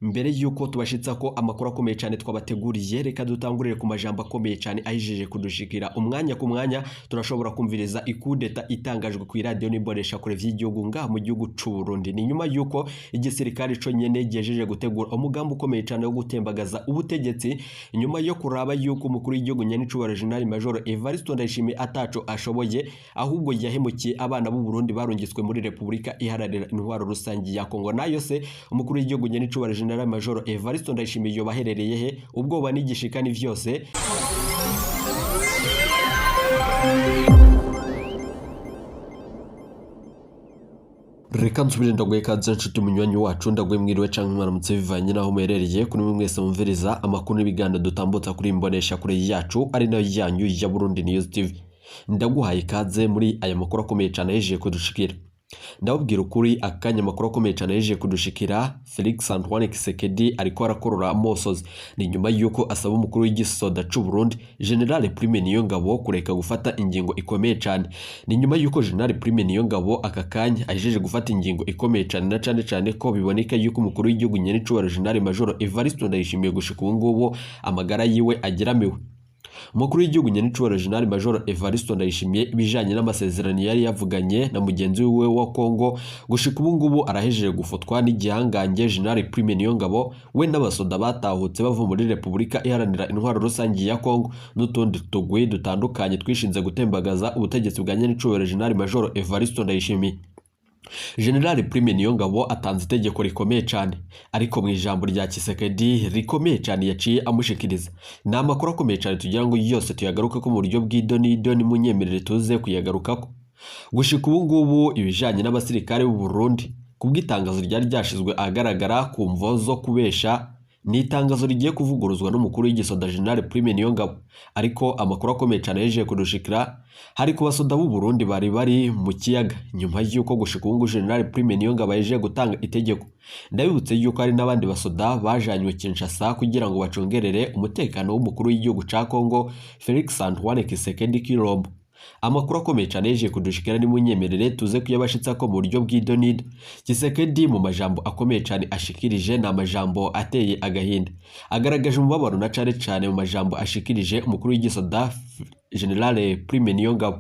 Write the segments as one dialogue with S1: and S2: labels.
S1: Mbere yuko tubashitsa ko amakuru akomeye cyane twabateguriye, reka dutangurire ku majambo akomeye cyane ahijeje kudushikira umwanya ku mwanya. Turashobora kumviriza ikudeta itangajwe ku iradiyo n'imbonesha kure vy'igihugu ngaha mu gihugu c'u Burundi. Ni nyuma yuko igisirikare co nyene gihejeje gutegura umugambi ukomeye cyane wo gutembagaza ubutegetsi, nyuma yo kuraba yuko umukuru w'igihugu nyenicubahiro General Major Evariste Ndayishimiye ataco ashoboye, ahubwo yahemukiye abana b'u Burundi barungitswe muri Repubulika Iharanira Intwaro Rusangi ya Kongo. Nayo se umukuru w'igihugu nyenicubahiro General Major Evariste Ndayishimiye yoba aherereye he? Ubwoba n'igishika ni vyose. Reka nsubire ndaguhe ikaze nshuti munywanyi wacu, ndaguhe mwiriwe canke mwaramutse bivanye n'aho muherereye. Kuri mwe mwese mumviriza amakuru n'ibiganiro dutambutsa kuri imbonesha kure yacu ari nayo yanyu ya Burundi News TV, ndaguhaye ikaze muri aya makuru akomeye cane ahejeje kudushikira. Ndababwira ukuri, akanya amakuru akomeye cyane yaje kudushikira, Felix Antoine Tshisekedi ariko arakorora amosozi. Ni nyuma yuko asaba umukuru w'igisoda c'u Burundi General Prime Niyongabo kureka gufata ingingo ikomeye cyane. Ni nyuma yuko General Prime Niyongabo aka kanya ahejeje gufata ingingo ikomeye cyane, na cyane cyane ko biboneka yuko umukuru w'igihugu nyenicubahiro General Major Evariste Ndayishimiye gushika ubu ngubu amagara yiwe ageramiwe. Umukuru w'igihugu nyenicubahiro General Major Evariste Ndayishimiye, ibijanye n'amasezerano yari yavuganye na mugenzi wiwe wa Congo, gushika ubu ngubu arahejeje gufotwa n'igihangange General Prime Niyongabo, we n'abasoda batahutse bava muri Repubulika Iharanira Intwaro Rusangi ya Congo n'utundi tugwi dutandukanye twishinze gutembagaza ubutegetsi bwa nyenicubahiro General Major Evariste Ndayishimiye. General Prime Niyongabo atanze itegeko rikomeye cyane, ariko mu ijambo rya Tshisekedi rikomeye cyane yaciye amushikiriza. Ni amakuru akomeye cyane tugira ngo yose tuyagaruke ko mu buryo bw'idonido, nimunyemerere tuze kuyagarukako. Gushika ubu ngubu ibijanye n'abasirikare b'u Burundi, kubw'itangazo ryari ryashizwe ahagaragara ku mvo zo kubesha, ni itangazo rigiye kuvuguruzwa n'umukuru w'igisoda General Prime Niyongabo. Ariko amakuru akomeye cyane yaje kudushikira, hari ku basoda b'u Burundi bari bari mu kiyaga nyuma y'uko gushika ubu ngubu General Prime Niyongabo yaje gutanga itegeko. Ndabibutse yuko hari n'abandi basoda bajanywe Kinshasa kugira ngo bacungerere umutekano w'umukuru w'igihugu ca Congo Felix Antoine Tshisekedi Tshilombo. Amakuru akomeye cyane yaje kudushikira, nimunyemerere tuze kuyabashitsa ko mu buryo bw'idonido. Tshisekedi mu majambo akomeye cyane ashikirije, ni amajambo ateye agahinda, agaragaje umubabaro na cane cane mu majambo ashikirije umukuru w'igisoda General Prime Niyongabo.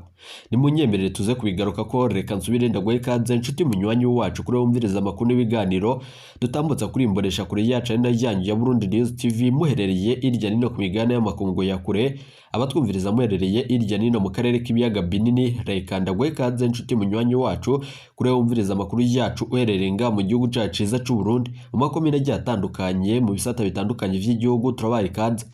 S1: Nimunyemerere tuze kubigaruka ko. Reka nsubire ndaguhe ikaze nshuti munywanyi wacu kuri wumviriza amakuru n'ibiganiro dutambutsa kuri imbonesha kure yacu ari nayo yanyu ya Burundi News TV, muherereye irya nino ku migabane y'amakungu ya kure, abatwumviriza muherereye irya nino mu karere k'ibiyaga binini. Reka ndaguhe ikaze nshuti munywanyi wacu kuri wumviriza amakuru yacu uherereye ngaha mu gihugu cacu ciza c'u Burundi, mu makomine agiye atandukanye, mu bisata bitandukanye vy'igihugu, turabaye ikaze.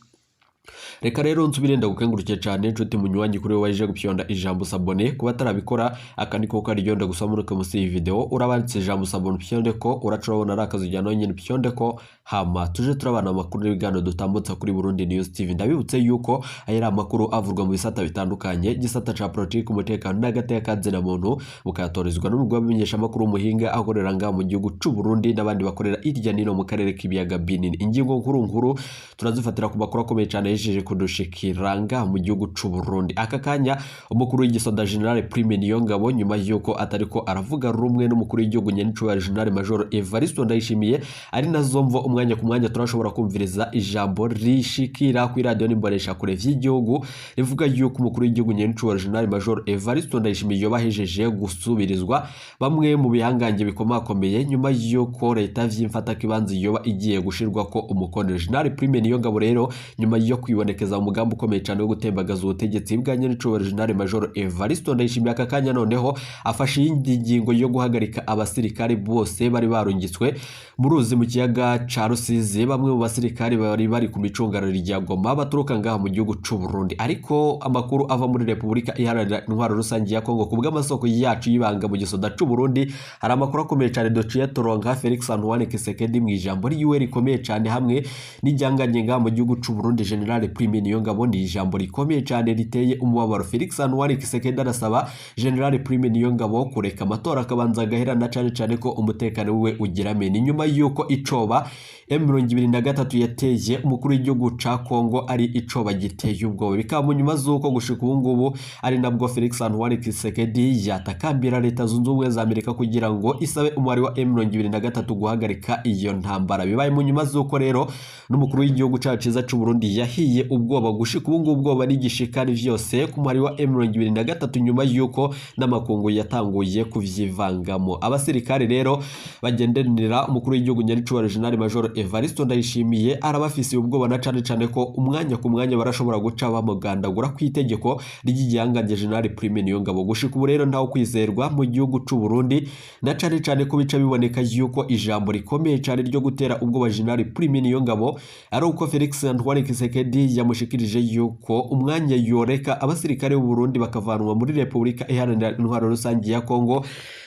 S1: Reka rero nsubire ndagukengurukiye cyane nshuti munywanyi kuri wowe waje gupyonda ijambo s'abonner. Kuba atarabikora, aka niko karyo ndagusaba muruke munsi y'iyi video urabanditse ijambo s'abonner, upyonde ko uraca urabona ari akazu ujyana nyine, upyonde ko, hama tuje turabana amakuru n'ibiganiro dutambutsa kuri Burundi News TV. Ndabibutse yuko aya ari amakuru avurwa mu bisata bitandukanye, igisata ca politiki, umutekano n'agateka na muntu, mukayatorezwa n'umugwi w'abamenyeshamakuru w'umuhinga akorera ngaha mu gihugu c'u Burundi n'abandi bakorera hirya nino mu karere k'ibiyaga binini. Ingingo nkuru nkuru turazifatira ku makuru akomeye cyane yahejeje kudushikira ngaha mu gihugu c'u Burundi. Aka kanya umukuru w'igisoda General Prime Niyongabo, nyuma yuko atariko aravuga rumwe n'umukuru w'igihugu nyenicubahiro General Major Evariste Ndayishimiye, ari nazo mvo umwanya ku mwanya turashobora kumviriza ijambo rishikira ku iradiyo n'imbonesha kure vy'igihugu rivuga yuko umukuru w'igihugu nyenicubahiro General Major Evariste Ndayishimiye yoba ahejeje gusubirizwa bamwe mu bihangange bikomakomeye, nyuma yuko leta vy'imfatakibanza yoba igiye gushirwako umukono. General Prime Niyongabo rero, nyuma yo kwibonekeza mu mugambi ukomeye cyane wo gutembagaza ubutegetsi bwa nyenicubahiro General Major Evariste Ndayishimiye, aka kanya noneho afashe iyindi ngingo yo guhagarika abasirikari bose bari barungitswe mu ruzi mu kiyaga ca Rusizi, bamwe mu basirikari bari bari ku micungararo rya Goma baturuka ngaha mu gihugu c'u Burundi. Ariko amakuru ava muri Repubulika Iharanira Intwaro Rusange ya Kongo, ku bw'amasoko yacu y'ibanga mu gisoda c'u Burundi, hari amakuru akomeye cyane duciye turonka. Felix Antoine Tshisekedi mu ijambo ryiwe rikomeye cyane hamwe n'iryanganye ngaha mu gihugu c'u Burundi General Prime Niyongabo, ni ijambo rikomeye cyane riteye umubabaro. Felix Antoine Tshisekedi arasaba General Prime Niyongabo kureka amatora akabanza agahera, na cane cane ko umutekano wiwe ugeramiye. Ni nyuma yuko icoba M23 yateye umukuru w'igihugu ca Kongo ari ico bagiteye ubwoba. Bikaba mu nyuma z'uko gushika ubu ngubu ari nabwo Felix Antoine Tshisekedi yatakambira Leta Zunze Ubumwe za Amerika kugira ngo isabe umubare wa M23 guhagarika iyo ntambara. Bibaye mu nyuma z'uko rero n'umukuru w'igihugu cacu ciza c'u Burundi yahiye ubwoba, gushika ubu ngubu ubwoba n'igishikari vyose ku mubare wa M23 nyuma y'uko n'amakungu yatanguye kuvyivangamo. Abasirikare rero bagendanira umukuru w'igihugu nyaricubahiro General Major Evariste Ndayishimiye arabafisiye ubwoba, na cane cane ko umwanya ku mwanya barashobora guca bamugandagura ku itegeko ry'igihangange General Prime Niyongabo. Gushika ubu rero ntawo kwizerwa mu gihugu c'u Burundi, na cane cane ko bica biboneka yuko ijambo rikomeye cane ryo gutera ubwoba General Prime Niyongabo ari uko Felix Antoine Tshisekedi yamushikirije yuko umwanya yoreka abasirikare b'u Burundi bakavanwa muri Repubulika Iharanira Intwaro Rusange ya Kongo,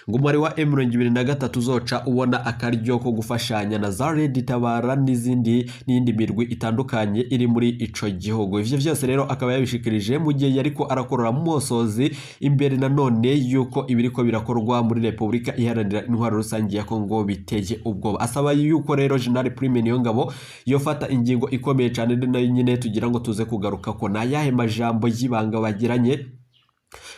S1: ngo umubare wa M23 uzoca ubona akaryo ko gufashanya na za Red Tabara n'izindi n'iyindi mirwi itandukanye iri muri ico gihugu. Ivyo vyose rero akaba yabishikirije mu gihe yariko arakorora musozi imbere nanone yuko ibiriko birakorwa muri Repubulika Iharanira Intwaro Rusange ya Kongo biteye ubwoba. Asaba yuko rero General Prime Niyongabo yofata ingingo ikomeye cane, nayo nyine tugira ngo tuze kugaruka ko nayahe majambo y'ibanga bagiranye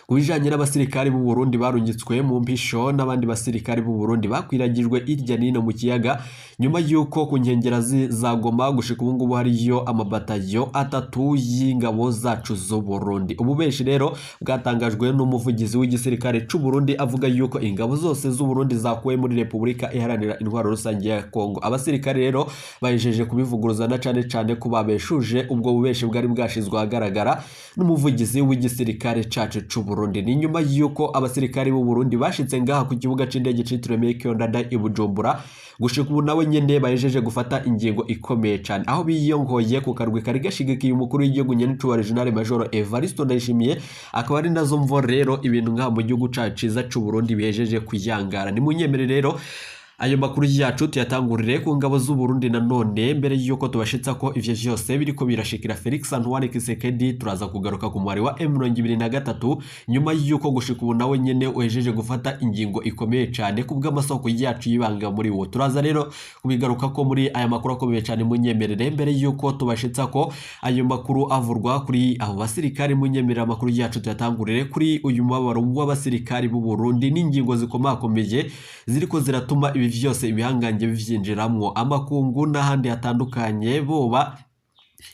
S1: ku bijanye n'abasirikari b'u Burundi barungitswe mu mpisho n'abandi basirikari b'u Burundi bakwiragijwe irya nino mu kiyaga, nyuma y'uko ku nkengera za Goma gushika ubu ngubu hariyo amabatayo atatu y'ingabo zacu z'u Burundi. Ubu benshi rero bwatangajwe n'umuvugizi w'igisirikare c'u Burundi avuga yuko ingabo zose z'u Burundi zakuwe muri Repubulika Iharanira Intwaro Rusange ya Kongo. Abasirikare rero bahejeje kubivuguruza, na cane cane ko babeshuje ubwo bubeshi bwari bwashizwe ahagaragara n'umuvugizi w'igisirikare cacu c'u Burundi. Ni nyuma y'uko abasirikare b'u Burundi bashitse ngaha ku kibuga c'indege citiriwe Melchior Ndadaye i Bujumbura, gushika ubu nawe nyene bahejeje gufata ingingo ikomeye cane, aho biyongoye ku karwi kari gashigikiye umukuru w'igihugu nyenicubahiro General Major Evariste Ndayishimiye. Akaba ari nazo mvo rero ibintu ngaha mu gihugu cacu ciza c'u Burundi bihejeje kuyangara. Ni munyemere rero ayo makuru yacu tuyatangurire ku ngabo z'u Burundi nanone, mbere yuko tubashitsa ko ivyo vyose biriko birashikira Felix Antoine Tshisekedi. Turaza kugaruka ku mwari wa M23 nyuma yuko gushika ubu nawe nyene uhejeje gufata ingingo ikomeye cane ku bw'amasoko yacu y'ibanga muri wo. Turaza rero kubigaruka ko muri aya makuru akomeye cane. Munyemerere mbere yuko tubashitsa ko ayo makuru avurwa kuri abo basirikare, munyemerere amakuru yacu tuyatangurire kuri uyu mubabaro w'abasirikari b'u Burundi n'ingingo zikomakomeye ziriko ziratuma ibi vyose ibihangange bivyinjiramwo, amakungu n'ahandi hatandukanye, boba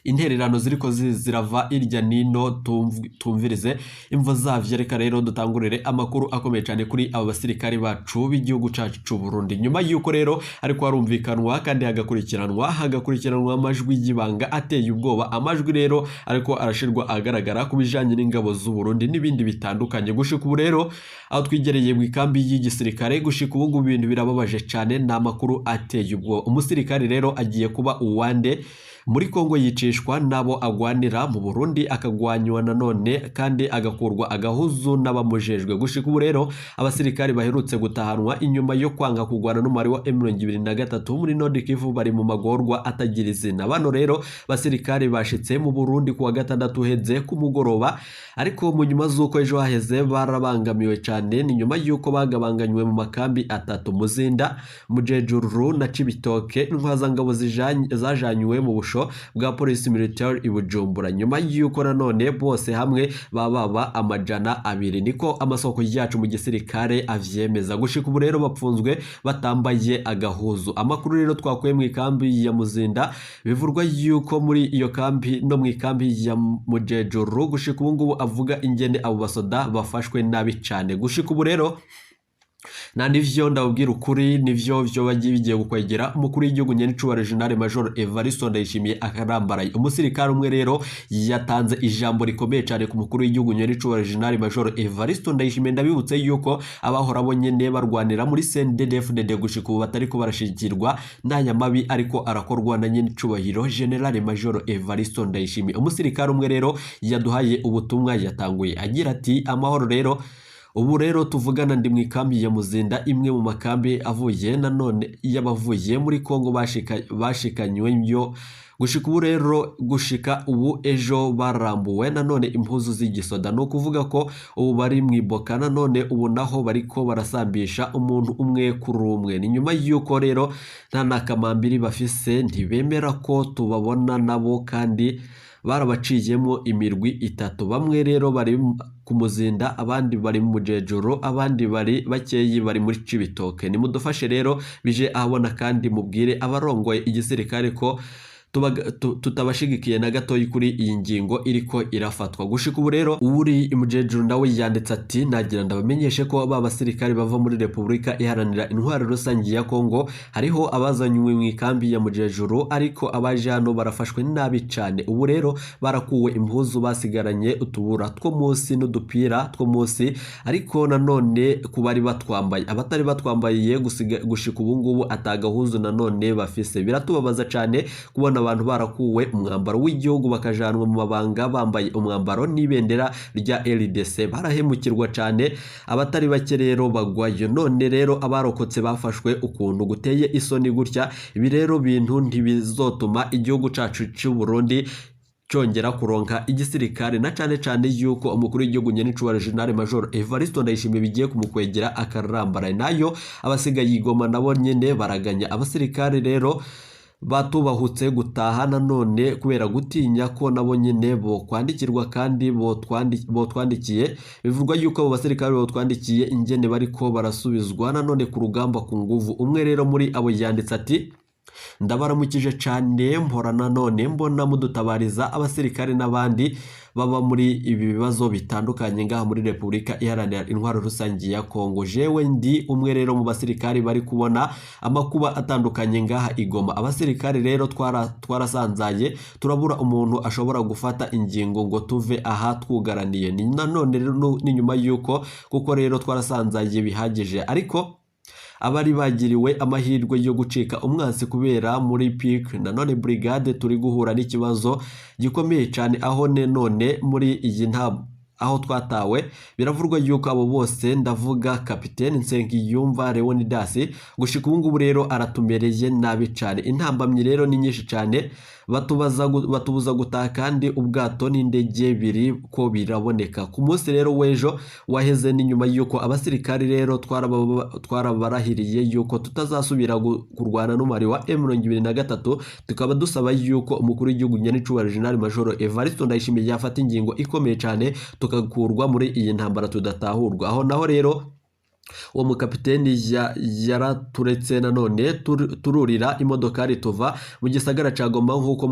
S1: intererano ziriko zirava irya nino. Tumvirize imvo zavyo. Reka rero dutangurire amakuru akomeye cyane kuri abo basirikari bacu b'igihugu cacu c'u Burundi, nyuma yuko rero ariko harumvikanwa kandi hagakurikiranwa amajwi y'ibanga ateye ubwoba, amajwi rero ariko arashirwa agaragara ku bijanye n'ingabo z'u Burundi n'ibindi bitandukanye. Gushika ubu rero aho twigereye mu ikambi y'igisirikare, gushika ubu ngubu ibintu birababaje cyane, ni amakuru ateye ubwoba. Umusirikare rero agiye kuba uwande muri Kongo, yicishwa n'abo agwanira, mu Burundi akagwanywa nanone kandi agakurwa agahuzu n'abamujejwe. Gushika ubu rero abasirikari baherutse gutahanwa inyuma yo kwanga kugwana n'umubare wa M23 muri Nord Kivu bari mu magorwa atagira izina. Bano rero basirikari bashitse mu Burundi kuwa gatandatu uheze ku mugoroba, ariko mu nyuma z'uko ejo haheze barabangamiwe cyane. Ni nyuma y'uko bagabanganywe mu makambi atatu: Muzinda, Mujejuru na Cibitoke. Intwazangabo zajanywe mu busho bwa polisi militaire i Bujumbura, nyuma y'uko nanone bose hamwe bababa 200, niko amasoko yacu mu gisirikare avyemeza. Gushika ubu rero bapfunzwe batambaye agahuzu. Amakuru rero twakuye mu ikambi ya Muzinda, bivurwa yuko muri iyo kambi no mu ikambi ya Mujejuru gushika ubu ngubu avuga ingene abo basoda bafashwe nabi cane. Gushika ubu rero na nivyo ndababwira ukuri, nivyo vyo bagiye bigiye gukwegera umukuru w'igihugu nyenicubahiro General Major Evariste Ndayishimiye akarambaraye. Umusirikare umwe rero yatanze ijambo rikomeye cyane ku mukuru w'igihugu nyenicubahiro General Major Evariste Ndayishimiye. Ndabibutse yuko abahora bo nyene barwanira muri CNDD-FDD gushika ubu batariko barashigikirwa n'anyamabi ariko arakorwa na nyenicubahiro General Major Evariste Ndayishimiye. Umusirikare umwe rero yaduhaye ubutumwa, yatanguye agira ati: amahoro rero Ubu rero tuvugana ndi mu ikambi ya Muzinda, imwe mu makambi avuye nanone y'abavuye muri Kongo bashikanywe yo gushika ubu rero, gushika ubu ejo barambuwe nanone impuzu z'igisoda. Ni ukuvuga ko ubu bari mu iboka nanone, ubu naho bariko barasambisha umuntu umwe kuri umwe. Ni nyuma y'uko rero nta nakamambiri bafise, ntibemera ko tubabona nabo kandi barabaciyemo imirwi itatu. Bamwe rero bari ku Muzinda, abandi bari mu Mujejuru, abandi bari bakeyi bari muri Cibitoke. Nimudufashe rero bije ahabona, kandi mubwire abarongoye igisirikare ko tutabashigikiye na gatoyi kuri iyi ngingo iriko irafatwa gushika ubu. Rero uri imujejuru nawe yanditse ati: "Nagira ndabamenyeshe ko ba basirikare bava muri Repubulika Iharanira Intwaro Rusange ya Kongo hariho abazanywe mu ikambi ya Mujejuru, ariko abaje hano barafashwe nabi cane. Ubu rero barakuwe impuzu, basigaranye utubura two munsi n'udupira two munsi, ariko nanone ku bari batwambaye, abatari batwambaye gushika ubu ngubu atagahuzu nanone bafise. Biratubabaza cane kubona abantu barakuwe umwambaro w'igihugu bakajanwa mu mabanga bambaye umwambaro n'ibendera rya RDC. Barahemukirwa cane, abatari bake rero bagwayo. None rero abarokotse bafashwe ukuntu guteye isoni gutya. Ibi rero bintu ntibizotuma igihugu cacu c'u Burundi cyongera kuronka igisirikare, na cane cane yuko umukuru w'igihugu nyenicubahiro General Major Evariste Ndayishimiye bigiye kumukwegera akarambara nayo. Abasigaye igoma nabo nyene baraganya. Abasirikare rero batubahutse gutaha nanone kubera gutinya ko nabo nyene bo kwandikirwa kandi botwandikiye. Bivugwa yuko abo basirikare botwandikiye ingene bariko barasubizwa nanone ku rugamba ku nguvu." Umwe rero muri abo yanditse ati: "Ndabaramukije cane, mpora nanone mbona mudutabariza abasirikare n'abandi baba muri ibi bibazo bitandukanye ngaha muri Repubulika Iharanira Intwaro Rusange ya Kongo. Jewe ndi umwe rero mu basirikare bari kubona amakuba atandukanye ngaha igoma. Abasirikare rero twarasanzaye, turabura umuntu ashobora gufata ingingo ngo tuve aha twugaraniye. Ni nanone rero ni nyuma y'uko kuko rero twarasanzaye bihagije, ariko abari bagiriwe amahirwe yo gucika umwansi kubera muri PIC nanone brigade turi guhura n'ikibazo gikomeye cyane, aho none muri iyi nta aho twatawe. Biravurwa yuko abo bose, ndavuga kapiteni Nsengiyumva Leonidas, gushika ubu ngubu rero aratumereye nabi cyane. Intambamyi rero ni nyinshi cyane, batubuza gutaha kandi ubwato n'indege biri ko biraboneka. Ku munsi rero w'ejo waheze, ni nyuma yuko abasirikari rero twarabarahiriye yuko tutazasubira kurwana n'umubare wa M23, tukaba dusaba yuko umukuru w'igihugu nyenicubahiro General Major Evariste Ndayishimiye yafata ingingo ikomeye cyane tugakurwa muri iyi ntambara tudatahurwa." Aho naho rero uwo mukapiteni yaraturetse nanone tururira imodokari tuva mu gisagara ca Goma, nk'uko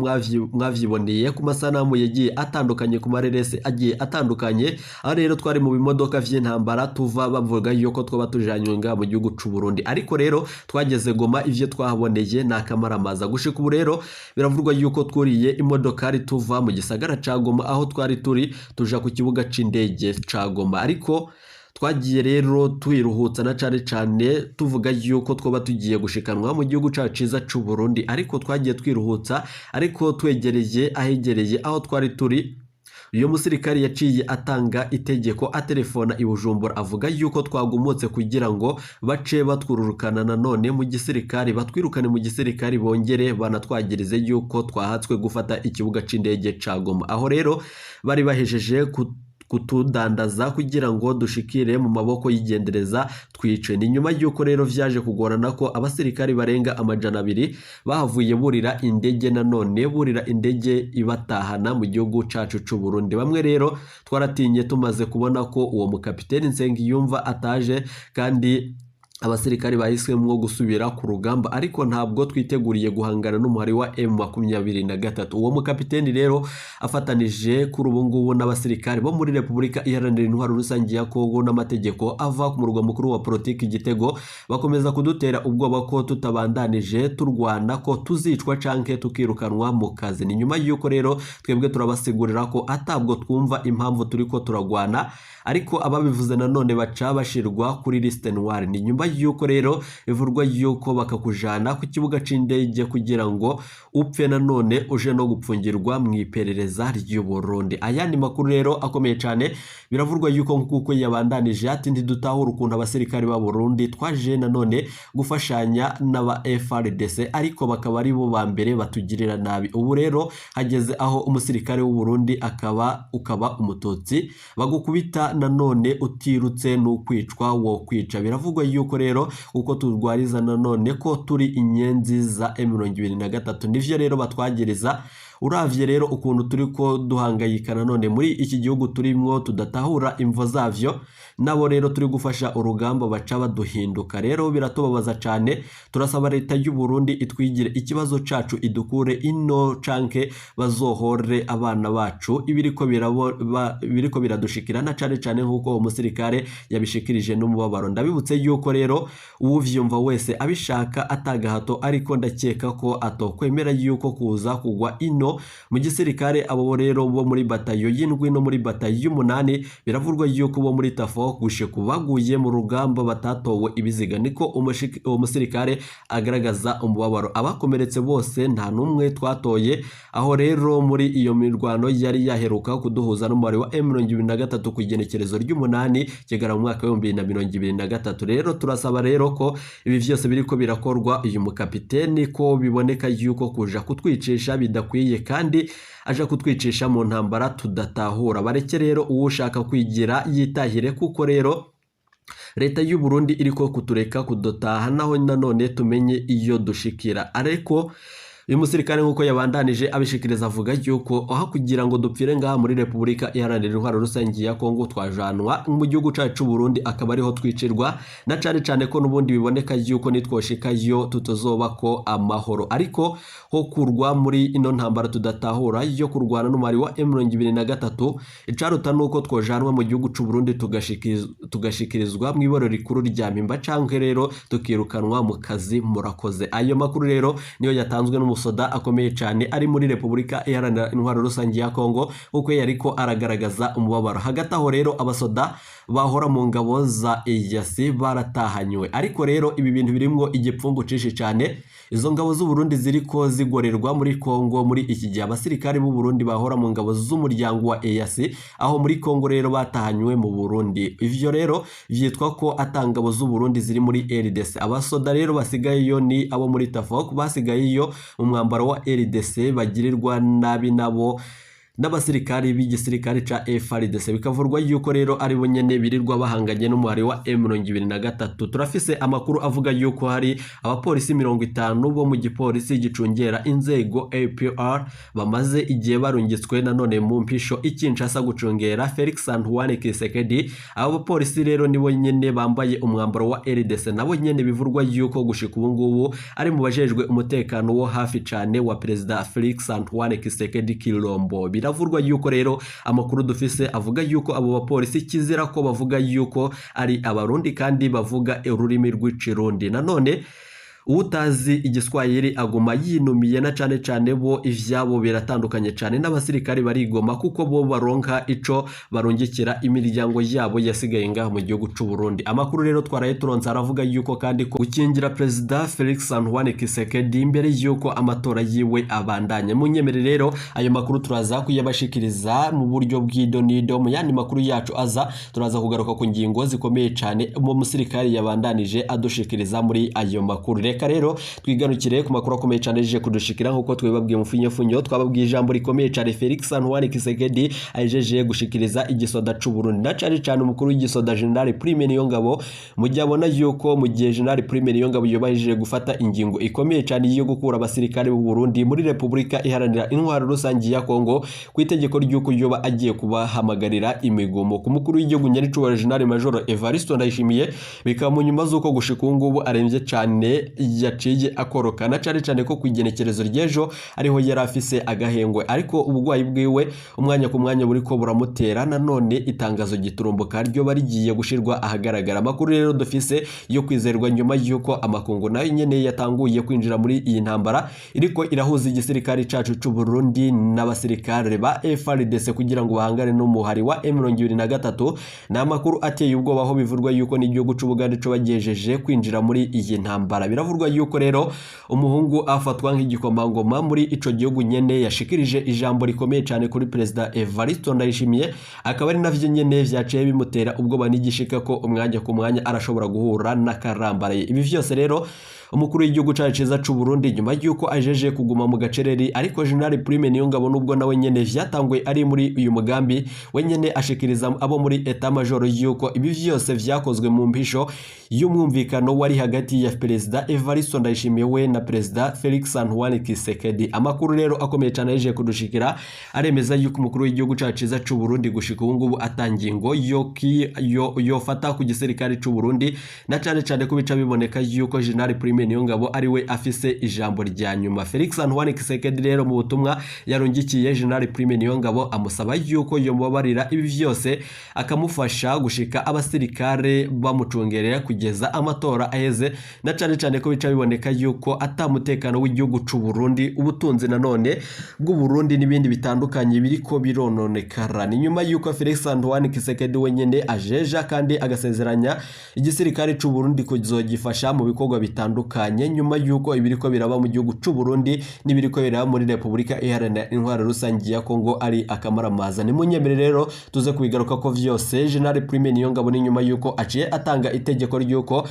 S1: mwavyiboneye ku masanamu yagiye atandukanye ku marerese agiye atandukanye. Aho rero twari mu bimodoka vy'intambara tuva bavuga yuko twaba tujanywe ngaha mu gihugu c'u Burundi, ariko rero twageze Goma ivyo twahaboneye ni akamaramaza. Gushika ubu rero biravugwa yuko twuriye imodokari tuva mu gisagara ca Goma aho twari turi tuja ku kibuga c'indege ca Goma, ariko twagiye rero twiruhutsa na cane cane tuvuga yuko twoba tugiye gushikanwa mu gihugu cacu ciza c'u Burundi, ariko twagiye twiruhutsa, ariko twegereye ahegereye aho twari turi, uyu musirikari yaciye atanga itegeko atelefona i Bujumbura avuga yuko twagumutse kugira ngo bace batwururukana nanone mu gisirikari, batwirukane mu gisirikari, bongere banatwagirize yuko twahatswe gufata ikibuga c'indege ca Goma. Aho rero bari bahejeje kutudandaza kugira ngo dushikire mu maboko y'igendereza twice. Ni nyuma y'uko rero vyaje kugorana ko abasirikari barenga 200 bahavuye burira indege nanone, burira indege ibatahana mu gihugu cacu c'u Burundi. Bamwe rero twaratinye tumaze kubona ko uwo mukapiteni Nsengiyumva ataje kandi abasirikari bahiswemwo gusubira ku rugamba, ariko ntabwo twiteguriye guhangana n'umuhari wa M23. Uwo mukapiteni rero afatanije kuri ubu ngubu n'abasirikari bo muri Repubulika Iharanira Intwaro Rusange ya Kongo n'amategeko ava ku murwa mukuru wa politiki Gitego, bakomeza kudutera ubwoba ko tutabandanije turwana ko tuzicwa canke tukirukanwa mu kazi. Ni nyuma y'uko rero twebwe turabasigurira ko atabwo twumva impamvu turiko turagwana, ariko ababivuze nanone baca bashirwa kuri liste noire. Ni nyuma yuko rero bivurwa yuko bakakujana ku kibuga c'indege kugira ngo upfe nanone uje no gupfungirwa mu iperereza ry'u Burundi. Ayandi makuru rero akomeye cyane biravurwa yuko nkuko yabandanije ati ntidutahura ukuntu abasirikare ba Burundi twaje nanone gufashanya n'aba FARDC ariko bakaba ari bo ba mbere batugirira nabi. Ubu rero hageze aho umusirikare w'u Burundi akaba ukaba umututsi bagukubita nanone utirutse n'ukwicwa wo kwica. Biravugwa yuko rero uko turwariza nanone ko turi inyenzi za M23 nivyo rero batwagereza. Uravye rero ukuntu turiko duhangayika nanone muri iki gihugu turimwo tudatahura imvo zavyo, nabo rero turi gufasha urugamba baca baduhinduka. Rero biratubabaza cane, turasaba leta y'u Burundi itwigire ikibazo cacu idukure ino canke bazohore abana bacu ibiriko biriko biradushikira na cane cane nkuko umusirikare yabishikirije n'umubabaro. Ndabibutse yuko rero uwuvyumva wese abishaka atagahato, ariko ndakeka ko atokwemera yuko kuza kugwa ino mu gisirikare. Abo rero bo muri batayo y'indwi no muri batayo y'umunani biravurwa yuko bo muri Tafo gushika baguye mu rugamba batatowe ibiziga, niko umusirikare agaragaza umubabaro. Abakomeretse bose nta numwe twatoye. Aho rero muri iyo mirwano yari yaheruka kuduhuza n'umubare wa M23 ku igenekerezo ry'umunani kigera mu mwaka wa 2023. Rero turasaba rero ko ibi vyose biriko birakorwa uyu mukapiteni ko biboneka yuko kuja kutwicisha bidakwiye, kandi aja kutwicisha mu ntambara tudatahura. Bareke rero uwushaka kwigira yitahire, kuko rero leta y'u Burundi iriko kutureka kudotaha naho nanone tumenye iyo dushikira. Ariko uyu musirikare nkuko yabandanije abishikiriza avuga yuko aho kugira ngo dupfire ngaha muri Repubulika Iharanira Intwaro Rusange ya Kongo twajanwa mu gihugu cacu Burundi akaba ariho twicirwa, na cane cane ko n'ubundi biboneka yuko nitwoshikayo tutozoba ko amahoro. Ariko ho kurwa muri ino ntambara tudatahura yo kurwana n'umubare wa M23, icaruta nuko twojanwa mu gihugu c'u Burundi tugashikirizwa mu iboro rikuru rya Mpimba canke rero tukirukanwa mu kazi. Murakoze. Ayo makuru rero niyo yatanzwe n'umusoda akomeye cyane ari muri Repubulika Iharanira Intwaro Rusange ya Kongo, uko yariko aragaragaza umubabaro. Hagati aho rero abasoda bahora mu ngabo za EAC baratahanywe, ariko rero ibi bintu birimwo igipfungu cishi cyane. Izo ngabo z'u Burundi ziriko zigorerwa muri Kongo muri iki gihe. Abasirikare b'u Burundi bahora mu ngabo z'umuryango wa EAC aho muri Kongo rero batahanywe mu Burundi. Ivyo rero vyitwa ko atangabo z'u Burundi ziri muri RDC. Abasoda rero basigayeyo ni abo muri Tafok basigayeyo mu mwambaro wa RDC bagirirwa nabi nabo n'abasirikari b'igisirikare ca FARDC. Bikavurwa yuko rero ari bo nyene birirwa bahanganye n'umubare wa M23. Turafise amakuru avuga yuko hari abapolisi 50 bo mu gipolisi gicungera inzego APR bamaze igihe barungitswe nanone mu mpisho i Kinshasa gucungera Felix Antoine Tshisekedi. Abo bapolisi rero nibo nyene bambaye umwambaro wa RDC, nabo nyene bivurwa yuko gushika ubu ngubu ari mu bajejwe umutekano wo hafi cane wa Perezida Felix Antoine Tshisekedi Kilombo. Biravurwa yuko rero amakuru dufise avuga yuko abo bapolisi kizira ko bavuga yuko ari abarundi kandi bavuga ururimi rw'ikirundi. Nanone utazi igiswahili aguma yinumiye, na cane cane bo ivyabo biratandukanye cane n'abasirikare barigoma kuko bo baronka ico barungikira imiryango yabo yasigaye ngaha mu gihugu c'u Burundi. Amakuru rero twaraye turonse aravuga yuko kandi ko gukingira Perezida Felix Antoine Tshisekedi imbere yuko amatora yiwe abandanye. Munyemere rero ayo makuru turaza kuyabashikiriza mu buryo bw'idonido mu yandi makuru yacu aza. Turaza kugaruka ku ngingo zikomeye cane mu musirikare yabandanije adushikiriza muri ayo makuru. Reka rero twigarukire ku makuru akomeye cyane je kudushikira nkuko twebabwiye mu funyefunyo. Twababwiye ijambo rikomeye cyane Felix Antoine Tshisekedi ajeje gushikiriza igisoda c'u Burundi, na cane cane umukuru w'igisoda General Prime Niyongabo. Mujyabona yuko mu gihe General Prime Niyongabo yobahije gufata ingingo ikomeye cyane yo gukura abasirikare b'u Burundi muri Repubulika Iharanira Intwaro Rusange ya Kongo ku itegeko ry'uko yoba agiye kubahamagarira imigomo ku mukuru w'igihugu nyaricubahiro General Major Evariste Ndayishimiye, bikaba mu nyuma z'uko gushika ubu ngubu aremvye cyane Yaciye akorokana cane cane ko kwigenekerezo ry'ejo ariho yari afise agahengwe, ariko ubugwayi bwiwe umwanya ku mwanya buriko buramutera. Nanone itangazo giturumbuka ryo barigiye gushirwa ahagaragara. Amakuru rero dufise yo kwizerwa, nyuma y'uko amakungu nayo nyene yatanguye kwinjira muri iyi ntambara iriko irahuza igisirikare cacu c'u Burundi n'abasirikare ba FARDC kugira ngo bahangane n'umuhari wa M23, ni amakuru ateye ubwoba, aho bivurwa yuko n'igihugu c'u Bugande co bagejeje kwinjira muri iyi ntambara. Biravurwa yuko rero umuhungu afatwa nk'igikomangoma muri ico gihugu nyene yashikirije ijambo rikomeye cyane kuri Perezida Evariste Ndayishimiye, akaba ari navyo nyene vyaciye bimutera ubwoba n'igishika ko umwanya ku mwanya arashobora guhura n'akarambaraye. Ibi vyose rero, umukuru w'igihugu cacu ciza c'u Burundi, nyuma y'uko ajeje kuguma mu gacereri, ariko General Prime Niyongabo, nubwo nawe nyene vyatanguye ari muri uyu mugambi, we nyene ashikiriza abo muri état-major yuko ibi vyose vyakozwe mu mpisho y'umwumvikano wari hagati ya Perezida Evariste Ndayishimiye we na Perezida Felix Antoine Tshisekedi. Amakuru rero akomeye cyane yaje kudushikira aremeza yuko umukuru w'igihugu cacu ciza c'u Burundi gushika ubu ngubu atangingo yo yofata ku gisirikare c'u Burundi, na cane cane ko bica biboneka yuko General Prime Niyongabo ari we afise ijambo rya nyuma. Felix Antoine Tshisekedi rero, mu butumwa yarungikiye General Prime Niyongabo, amusaba yuko yomubabarira ibi vyose, akamufasha gushika abasirikare bamucungerera kugeza amatora aheze, na cane cane ko bica biboneka yuko ata mutekano w'igihugu c'u Burundi, ubutunzi nanone bw'u Burundi n'ibindi bitandukanye biriko birononekara. Ni nyuma yuko Felix Antoine Tshisekedi wenyene ajeja kandi agasezeranya igisirikare c'u Burundi kuzogifasha mu bikorwa bitandukanye, nyuma yuko ibiriko biraba mu gihugu c'u Burundi n'ibiriko biraba muri Repubulika Iharanira Intwaro Rusangi ya Kongo ari akamaramaza. Ni munyemere rero tuze kubigaruka ko vyose. General Prime Niyongabo, ni nyuma yuko aciye atanga itegeko ry'uko